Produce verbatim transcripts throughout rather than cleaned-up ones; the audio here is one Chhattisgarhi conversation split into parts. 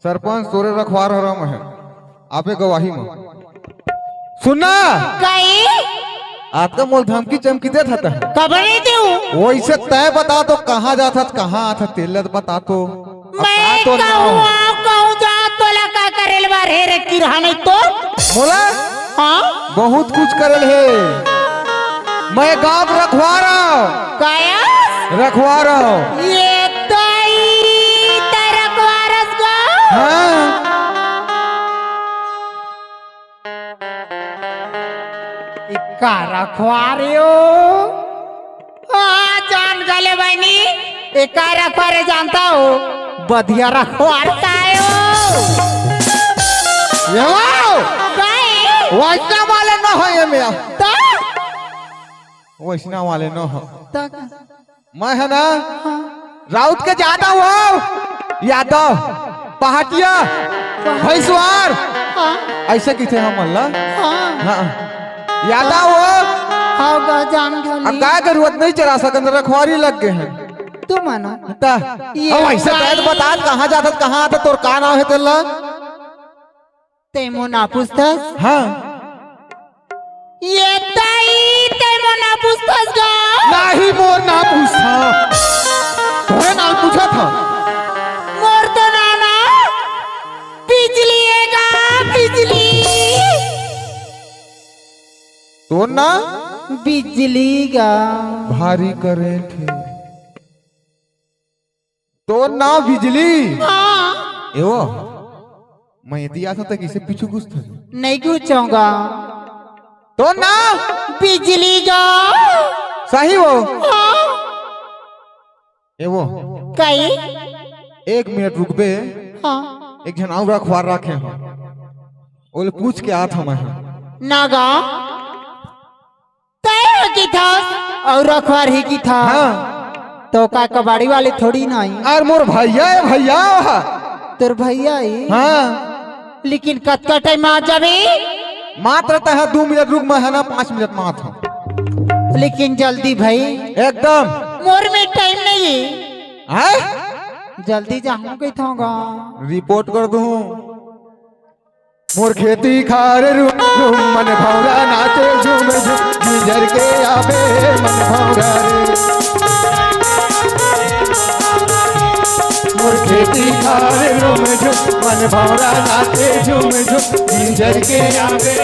सरपंच तोरे रखवार हरव मैं, आपे गवाही म। सुनना। काई? आपका मोल धमकी चमकी देत हता। कबरे देऊ? वइसे तय बता तो कहाँ जात हस, कहाँ आत हस, तेला तो बता तो। अब मैं का तो नाव? कहूँ, कहूँ जा तोला का करेल बार हे रे किरहा नहीं तो? मोला? हाँ? बहुत कुछ करेल हे। मैं गांव के रखवार हंव। काया? रखवार हंव। ये दाई, तै रखवारस गांव? हाँ। इका रखवार यो। आ, जान गले बहिनी, एका रखवार जानता हो, बधिया रखवार तायो। ये वाओ! काय? वैष्णव वाले न हो ये मेरा। ता? वैष्णव वाले न हो। ता का? मैं है ना, हाँ। राउत के जादा हो, यादव, पहाटिया, हाँ। भैंसवार, हाँ। ऐसे किथे हम मल्ला? हाँ। हाँ। यादव हो। हाँ, गा जान गली। अब गाय गरुवत नहीं चरा सकन, रखवारी लग गए हैं। तू मानो। ता, ये अब ऐसे गाय बैठ बता, कहाँ जात हस, कहाँ आत हस, तोर का नाव है तेला? तै मोर ना पूछथस? हाँ। ये दाई, तै मोर ना पूछथस गा? नाही, मोर ना पूछथा। तोरे नाव पूछत हंव। मोर तो नाव ना बिजली हे गा, बिजली। तोर ना? बिजली गा। भारी करंट हे। तोर नाव बिजली? हाँ। एवो, मैं यदि आथंव त कइसे पीछू घुसथस? नहीं घुसंव गा। तोर नाव? बिजली गा। सही हो? हाँ। एवो। काई? एक मिनट रुकबे। हाँ। एक झन अउ रखवार राखे हंव। ओले पूछ के आथंव मैं। ना गा। तै ह किथस अउ रखवार ही किथस। हाँ। तो का कबाड़ी वाले थोड़ी ना आई। अरे मोर भैया हे भैया। तोर भैया हे? हाँ। लेकिन कतका टाइम आ जाबे? मात्र तैं ह दू मिनट रुक, मैं ह ना पाँच मिनट म आथंव। लेकिन जल्दी भई। एकदम। मोर में टाइम नहीं हे। हैं? जल्दी जाहूं कहिथंव गा। रिपोर्ट कर दूं। मोर खेती खार रूम रूम, मन भौंरा नाचे झूम झूम, गिंजर के आबे मन भौंरा रे। मोर खेती खार रूम झूम, मन भौंरा नाचे झूम झूम, गिंजर के आबे।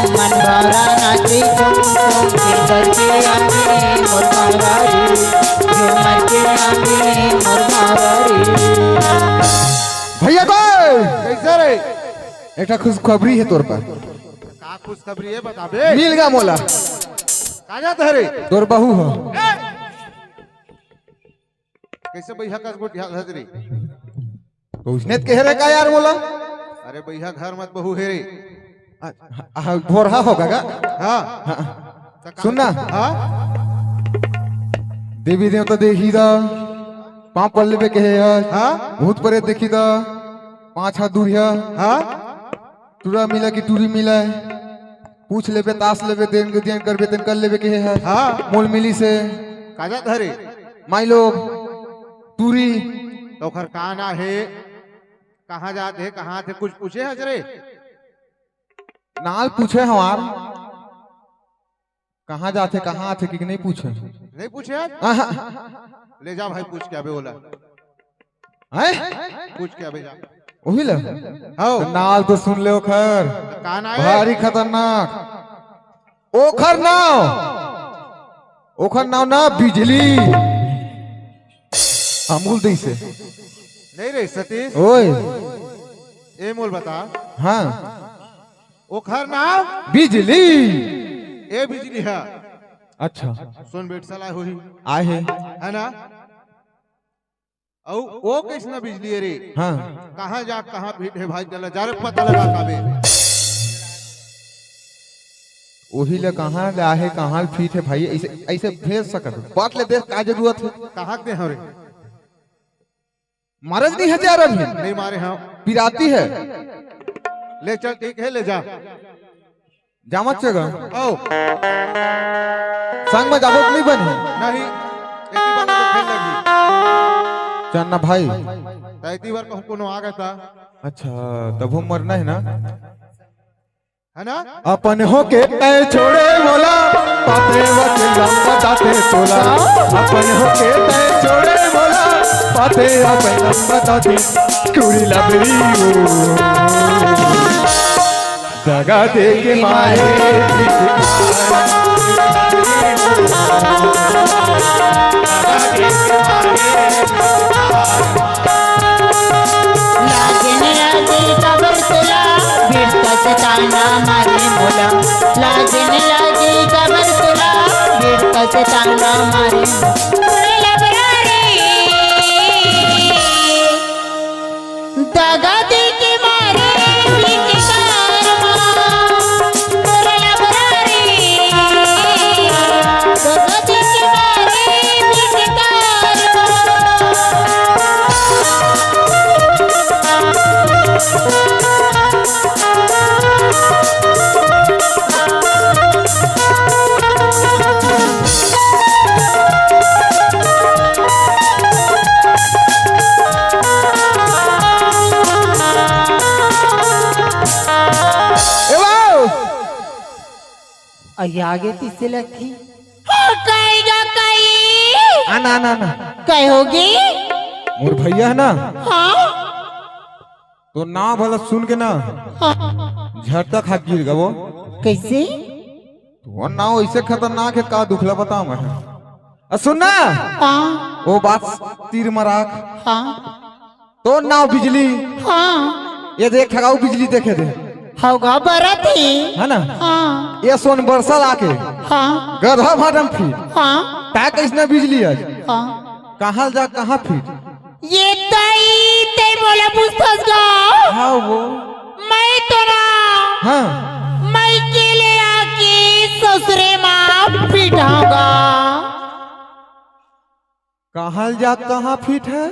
मन भौंरा नाचे झूम झूम, गिंजर के आबे मोर भौंरा रे, झूमर के आबे मोर भौंरा रे। भैया को कैसे रे? एक ठा खुशखबरी हे तोर बर। का खुशखबरी हे, बताबे? मिल गा मोला। का जात हे रे? तोर बहू हो। कैसे बइहा कस गोठियाथस रे? तो उसने त कहे रे का यार मोला? अरे बइहा घर म त बहू हे रे। आ, आ, भोरहा होगा का? हाँ। हाँ। त का सुन ना। हाँ? देवी देवता देखी दा, पाँव पड़ लेबे कहे हस। हाँ? भूत प्रेत देखी दा, पाँच हाथ दूरिहा। हाँ? टूरा मिला कि टूरी मिला, पूछ लेबे, तास लेबे, देन देन करबे, तेन कर लेबे कहे हस। हाँ। मोल मिलिस हे। का जात हे रे? माई लोग, टूरी। त ओखर का नाव हे? कहाँ जात हे, कहाँ आथे, कुछ पूछे हस रे? नाव ल पूछे हंव यार। कहाँ जाथे, कहाँ आथे, कि नहीं पूछे? नहीं पूछे आज? आहा। ले जा भाई, पूछ के आबे ओला। हैं? पूछ के आबे जा। ओही ला? हव। नाव ल तो सुन ले ओखर। का नाव हे? भारी खतरनाक। ओखर नाव, ओखर नाव ना बिजली। अमूल दई से। नहीं रे सतीश। ओए। ए मोल बता। हाँ। ओखर नाव? बिजली। ए बिजली हा। अच्छा। सोन बेटसला होही। आए हे। है ना? अउ ओ कइसना बिजली हे रे? हाँ। कहाँ जा, कहाँ फिट हे भाई, तेला जा रे पता लगा काबे। ओही ले कहाँ ले आहे, कहाँ ले फिट हे भाई, ऐसे, ऐसे भेज सकत हो। बात ले देख का जरूरत हे? कहाँ के हरे? मारे नहीं हजार अभी। नहीं मारे, हाँ। पिराती है। ले चल, ठीक है, ले जा। जामत चेगा। आओ। संग में जाबो तो नहीं बनी। नहीं, एक ही बार में तो खेल लगी। चन्ना भाई। तो एक ही बार को हमको नो आ गया था। अच्छा, तब हम मरना है ना? है ना? अपन होके तय छोड़े मोला, पाते वत लंबा दाते तोला। अपन होके तय छोड़े मोला, पाते वत लंबा दाते। कुड़ी लबरी ओ, दगा दे के मारे। लाजन लागे काबर तोला, बिरता से ताना मारे मोला। लाजन लागे काबर तोला, बिरता से ताना मारे। लबरा रे, दगा दे के मारे, बिरता से ताना मारे। ए बाऊ! अरे आगे तीसे लगी। हो, कई गा कई? आना, आना, आना। कई होगी? मोर भैया है ना? हाँ? तो नाव भला सुन के ना, हाँ। झटका खा गिर गवो। कैसे? तो नाव ऐसे खतरनाक है, का दुखला बताऊं मैं? आ, सुन ना। हाँ। वो बात तीर मराक। हाँ। तो नाव बिजली। हाँ। ये देख, ठगाऊ बिजली देखे दे। हौगा बरत ही। है ना? हाँ। ये सोन बरसा लाके। हाँ। गधा भाटम फिट। हाँ। ता कैसना बिजली आज? हाँ। कहाँ जा, कहाँ फिट? ये ताई, तै मोला पूछथस गा? हाँ वो। मैं तो ना। हाँ। मैं के ले आके ससुरे माँ फिट हौगा। कहाँ जा, कहाँ फिट है?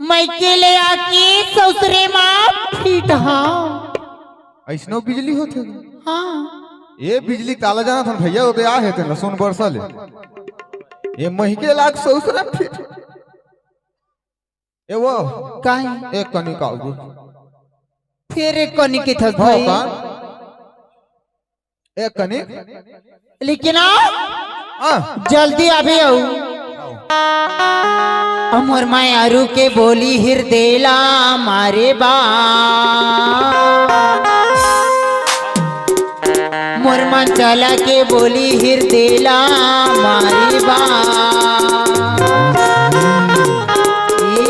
मैं के ले आके ससुरे माँ फिट हौं। ऐसनो बिजली होथे? हाँ। ये बिजली ताला जाना था भैया, वो तो आ है तेरा सोन बरसा ले। ये महिके लाग ससुरे फिट। ए वो। काहे? एक कनिक आऊ। फिर एक कनिक के थस हो भाई। का? एक कनिक। लेकिन आ, हाँ। जल्दी अभी आऊ। अमर मायारू के बोली हृदय ला मारे बा। मोर मन चला के बोली हृदय ला मारे बा। ए,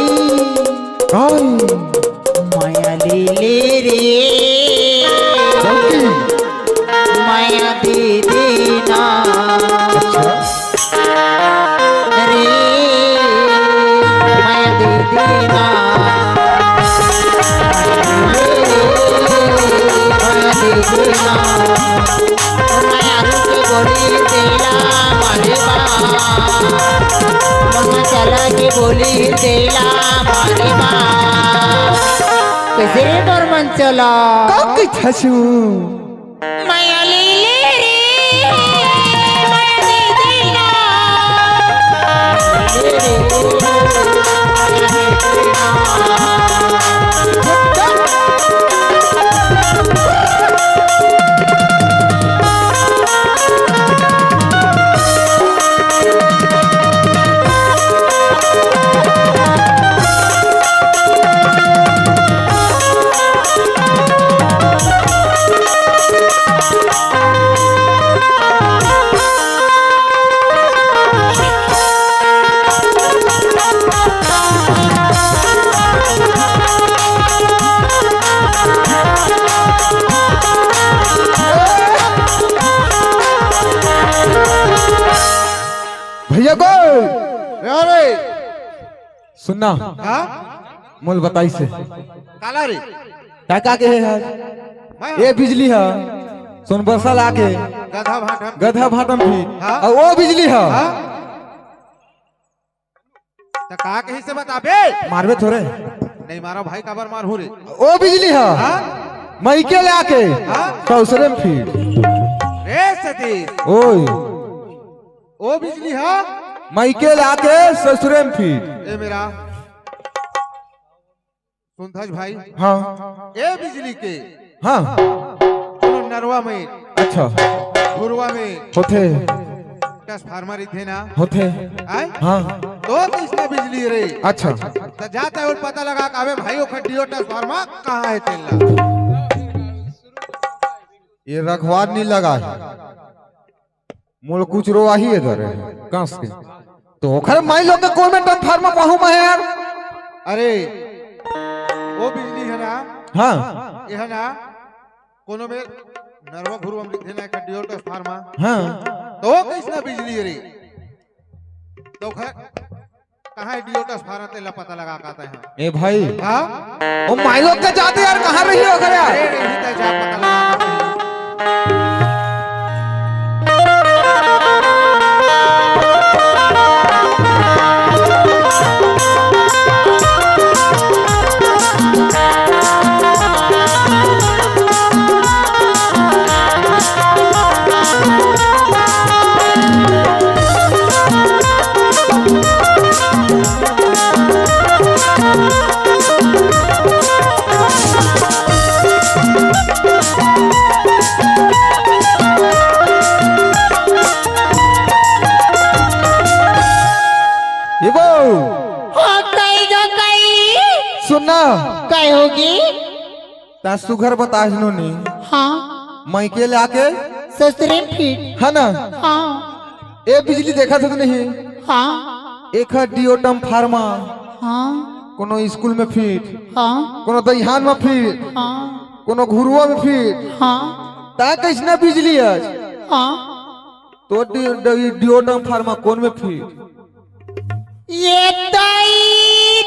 कौन? माया ले ले रे। कौन? माया दे देना। अच्छा। अरे, माया दे देना। माया दे देना। माया रूप गोरी तेला मारे बा। मन चला के बोली तेला मारे बा। कैसे रे मोर मन चला? का कइथस? माया ले ले रे, माया दे देना। भैया को अरे सुनना। हाँ? मोल बताई से। काला रे। का का के है आज? मैं? ए बिजली हा। सोनबरसा लाके। गधा भाटम। गधा भाटम भी। हाँ? अउ ओ बिजली हा। हाँ? त का कही से बताबे? मारबे थोरे। नहीं मारा भाई, काबर मारहूं रे? ओ बिजली ह। हाँ? मइके ले आके हाँ? ससुरे म फिट। रे सतीश। ओए। ओ बिजली ह। मइके ले आके ससुरे म फिट। ए मेरा सुनथस भाई? हाँ। ए बिजली के हाँ। कोनो नरवा में, अच्छा। घुरवा में होथे। ट्रांसफार्मर रहिथे ना? होथे। आय? हाँ। तो कइसना बिजली रे? अच्छा। त जात हे अउ पता लगा के आबे भाई, ओखर डीओ ट्रांसफार्मर कहाँ हे तेला? ये रखवार नहीं लगा है। मोला कुछ रोवाही हे धरे, कस के। त ओखर माई लोग के कोन में ट्रांसफार्मर पाहूं मैं यार? अरे, ओ बिजली हे ना? हाँ। ये हे ना, कोनो में नरवा घुरवा में रहिथे ना, एखर डीओ ट्रांसफार्मर। हाँ। त ओ कइसना बिजली हे रे? त ओखर कहाँ हे डीओ ट्रांसफार्मर, तेला पता लगा के आते हैं। ए भाई। हाँ? ओ माई लोग के जाते यार, कहाँ रही हो घर यार? अरे, नहीं, तो जा पता लगा के आते हैं। ये वो। हो गई जो गई। सुनना। काय होगी? ता सुघर बतास नोनी। हाँ। मइके ले आके ससुरे म फिट। है ना? हाँ। ए बिजली देखत हस नहीं? हाँ। एखर डीओ ट्रांसफार्मर। हाँ। कोनो स्कूल में फिट। हाँ। कोनो दइहान में फिट। हाँ। कोनो घुरुवा में फिट। हाँ। ता कइसना बिजली हे? हाँ। तो डीओ ट्रांसफार्मर कोन में फिट? ये दाई,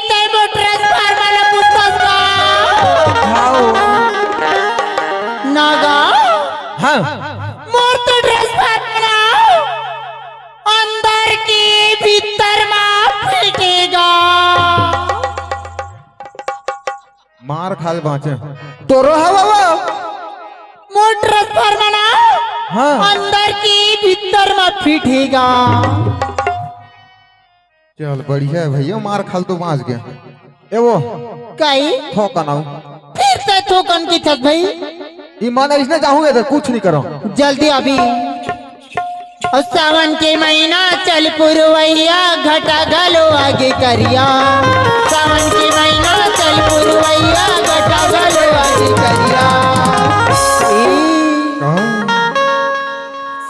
तैं मोर ट्रांसफार्मर ला पूछथस का? हाओ। ना गा। हाँ। मोर तो ट्रांसफार्मर ना अंदर के भीतर मा फिट हे गा। मार खाल बाँचे। तोरो हवा वो। मोर ट्रांसफार्मर ना हाँ। अंदर के भीतर मा फिट हे गा। चल, बढ़िया हे भइया, मार खाल तो बाँच गे। ए वो। काई? थोकन आऊ। फिर तैं थोकन कहिथस भई? ई मन अइसने जाहूँ, एदे कुछ नहीं करों। जल्दी आबे। अउ सावन के महीना चल पुरवैया, घटा घलो आगे करिया। सावन के महीना चल पुरवैया, घटा घलो आगे करिया। ए। कहाँ?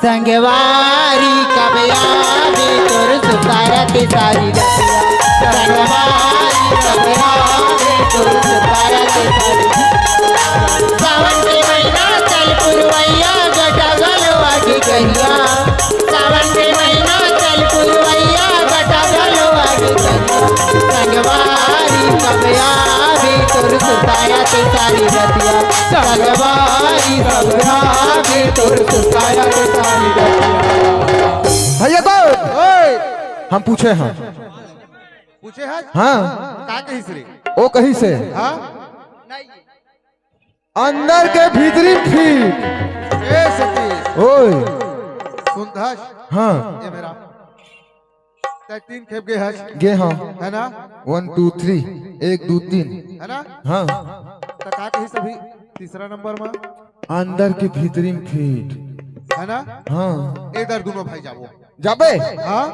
संगवारी कब आवे तोर सुतारा के सारी रतिया। संगवारी कब आवे तोर सुतारा के सारी रतिया। सावन के महीना चल पुरवैया, घटा घलो आगे करिया। सावन के महीना चल पुरवैया, घटा घलो आगे करिया। संगवारी कब आवे तोर सुतारा के सारी रतिया। संगवारी कब आवे तोर सुतारा के सारी रतिया। भइया तो ओए! हम पूछे हन। पूछे हस? हाँ। का कहिस रे? ओ कहिस हे। हाँ? अंदर के भीतरी फिट। ए सतीश। ओए। सुनथस? हाँ। ए मेरा। तैं तीन खेप गे हस। गे हँव। हे ना? One, two, three। एक, दू, तीन। हे ना? हाँ। त का कहिस अभी तीसरा नंबर मा? अंदर के भीतरी म फिट। हे ना? हाँ। एदर दूनों भाई जाबो। जाबे? हाँ।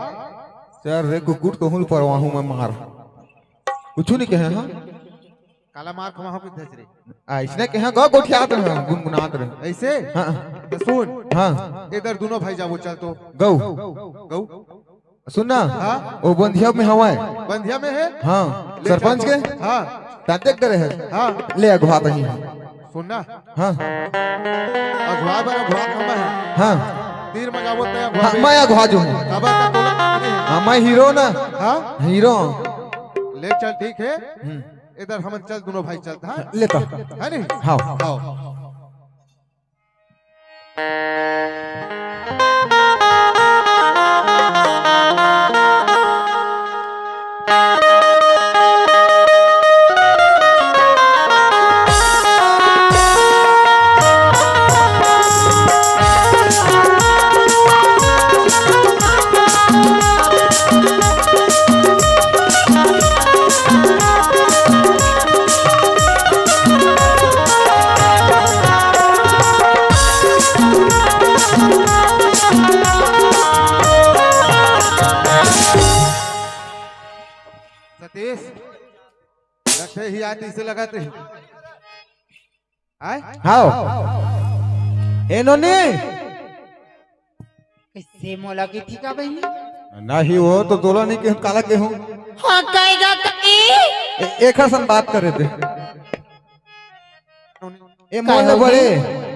चल रे कुकुर, तोहूँ ल परवाहूँ मैं मार। कुछू नहीं कहे, हाँ? काला मार खवाहूँ कहिथस रे? अइसने कहे, गो गोठियात रहे, गुनगुनात रहे। अइसे? हाँ। त सुन। हाँ। एदर दूनों भाई जाबो, चल तो। गऊ। गऊ। सुन ना, हाँ? ओ बंधिया में हवय। बंधिया में हे? हाँ, ले सरपंच चल के? हाँ। ताते करे हे? हाँ। ले अगवा तही। सुन ना। हाँ। अगवा बर अगवा खम्बा हे। हाँ। तीर में जाबो ते अगवा हाँ, बे। मैं अगवा जो हूँ। काबर का तोला नहीं हे। हाँ, मैं हीरो ना। हाँ? हीरो। ले चल, ठीक हे। हम्म। एदर हमन चल, दूनों भाई चल, हाँ? ले तो। हे नहीं? हाँ। हाँ। यार, इसे लगा थे। आय? हाव। ए नोनी। कइसे मोला के ठीक बहिनी? नहीं, वो तो तोला नहीं कहूँ, काला कहूँ। हाँ, कहेगा कहीं? ए-, एक हसन बात करे दे। ए, काय मोला होगे? बड़े।